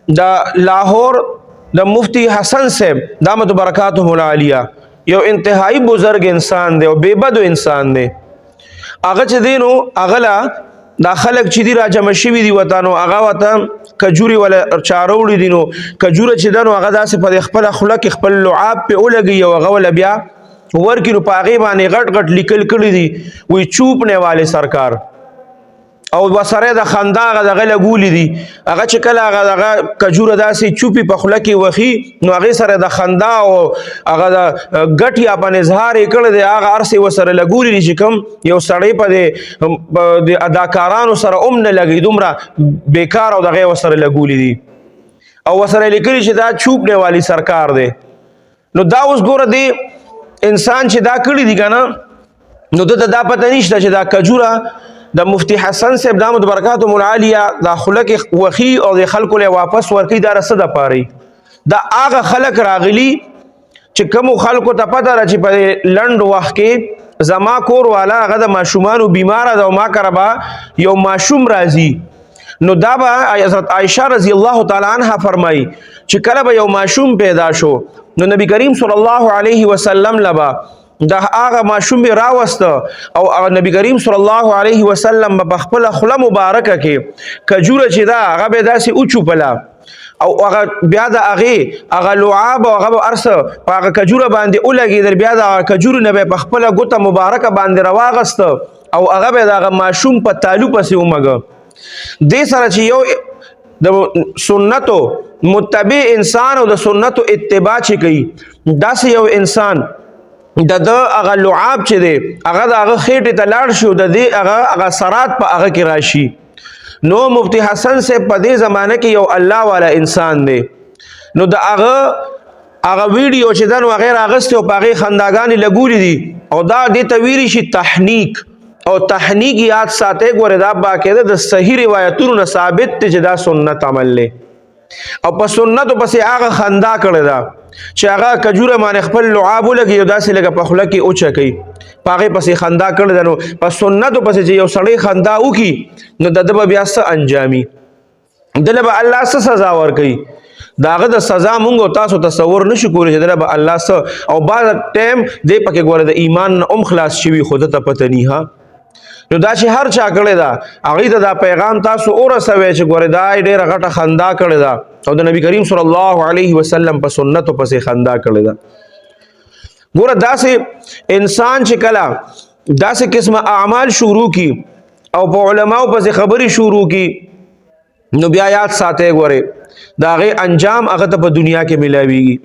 د لاهور د مفتی حسن صاحب دامت برکاتهم العالیه، یو انتهایی بزرگ انسان دی او بے بدو انسان دی. هغه چې دینو اغلا دا خلک چې دی راجمع شوي دي وطنو، هغه وته کجوري ولا چاروړي دي، نو کجوره چې دنو هغه داسې په خپل خوله کې خپل لعاب په ولګي او هغه ولا بیا ورکی، نو پاغه باندې غټ غټ لیکل کړی دي وی چوپنے والے سرکار، او وسره د خندا هغه دغه لګولې دي. هغه چې کله هغه دغه کجوره داسې چوپی په خوله کې وخی، نو هغه سره د خندا او هغه د ګټي په اظهار یې کړی دی، هغه ارسه وسره لګولې دي چې کوم یو سړی په د اداکارانو سره هم نه لګي، دومره بیکار او دغه وسره لګولې دي او وسره لیکلي چې دا چوپنے والی سرکار دی. نو دا اوس ګوره دی انسان چې دا کړی دی کنه، نو دته دا پته نشته چې دا کجوره د مفتی حسن صاحب دامت برکاتهم العالیه دا خلک وخی او د خلکو له واپس ورکی، دا رسد پاره دا هغه خلک راغلی چې کوم خلکو ته پته را چې په لند وخت کې زما کور والا هغه د ماشومانو بیمار ده او ما کربا یو ماشوم راځي. نو دا به حضرت عائشه رضی الله تعالی عنها فرمایي چې کله به یو ماشوم پیدا شو، نو نبی کریم صلی الله علیه وسلم لبا دا هغه ماشوم به راوست او هغه نبی کریم صلی الله علیه وسلم په خپل خوله مبارکه کې کجوره چې دا هغه به داسې اوچوپله او هغه بیا د هغه هغه لعاب او هغه ارس په هغه کجوره باندې ولګېدل، بیا د هغه کجورو نه به په خپله ګوته مبارکه باندې راواغست او هغه به د هغه ماشوم په تالو پسې ومږه. دې سره چې یو د سنتو متبع انسان او د سنتو اتباع چې کوي، داسې یو انسان د د هغه لعاب چې دی هغه د هغه خېټې ته لاړ شي او د دې هغه هغه سرات په هغه کې راشي. نو مفتی حسن صاحب په دې زمانه کې یو الله والا انسان دی، نو د هغه هغه ویډیو چې دن وغیر اغسته او په هغې خنداګانې لګولې دي او دا دې ته ویلی شي تحنیک. او تحنیک یاد ساتئ ګوره، دا باقاعده د صحیح روایتونو نه ثابت دی چې دا سنت عمل دی او په سنتو پسې هغه خندا کړې ده چې هغه کجوره باندې خپل لعاب ولګي او داسې لکه په خوله کې اوچکوي، په هغې پسې خندا کړې ده. نو په سنتو پسې چې یو سړی خندا وکړي، نو د ده به بیا څه انجامي، دله به الله څه سزا ورکوي؟ د هغه د سزا مونږ او تاسو تصور نشو کولی چې دله به الله څه، او بعض ټایم دی پکې ګوره د ایمان نه هم خلاص شوي خو ده ته پته نی. ها، نو دا چې هر چا کړی ده، هغې ته دا پیغام تاسو ورسوئ چې ګوره دا یې ډېره غټه خندا کړې ده او د نبی کریم صلی الله علیه وسلم په سنتو پسې خندا کړې ده. ګوره داسې انسان چې کله داسې قسمه اعمال شروع کی او په علماو پسې خبرې شروع کی، نو بیا یاد ساتئ ګوره د هغې انجام هغه ته په دنیا کې ملاویږي.